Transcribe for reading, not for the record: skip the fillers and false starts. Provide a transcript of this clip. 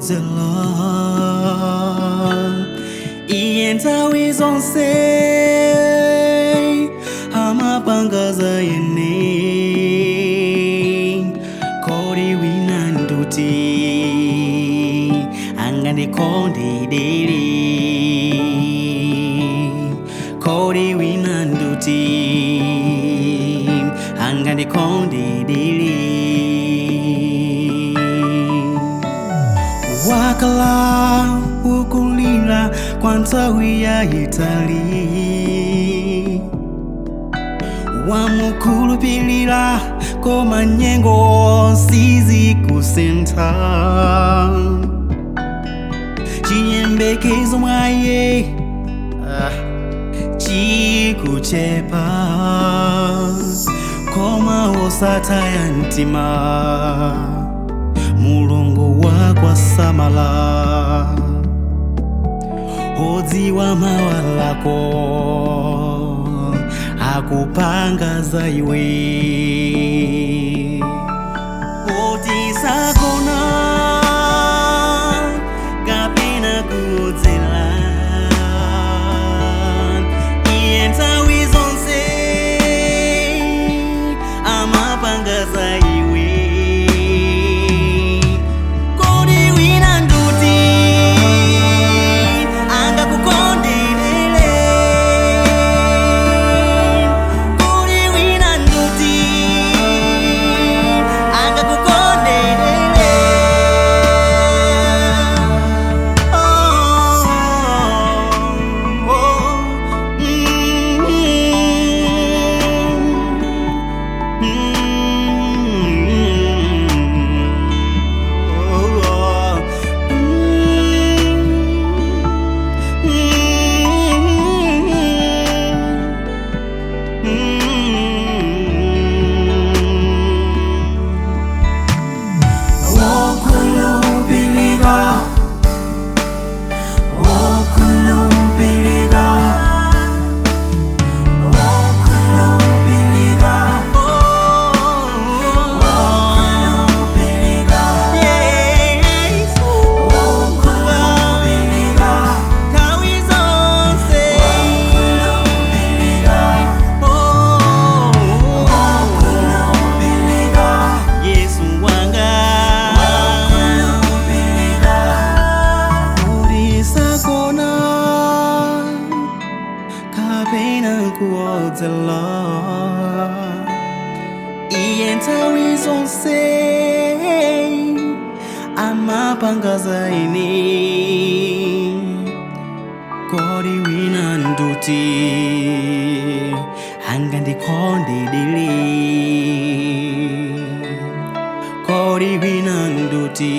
kuodzela. Iye nthawi zonse amapanga za ine. Kodi wina nduti angandikonde deli? Kodi wina nduti angandikonde deli? Wakala ukulila kwa nthawi ya itali, wamukhulupilira koma nyengo sizikusintha. Chiyembekezo mwaye chikuchepa, koma wosataya mtima, Mulungu wakwasamala. Odziwa mawa lako akupanga za iwe. Otisakona kapena kudzela, iye nthawi zonse amapanga za iwe. Kodi wina nduti angakukondelele? Kodi wina nduti angakukondelele? Oh, oh, oh, Wokhulupirika, wokhulupirika, wokhulupirika, wokhulupirika, wokhulupirika, wokhulupirika, wokhulupirika, Yesu wanga wokhulupirika, ulisakona kapena kuodzela, iye nthawi zonse amapanga za ine. Kodi wina nduti angandikonde dili? Kodi wina nduti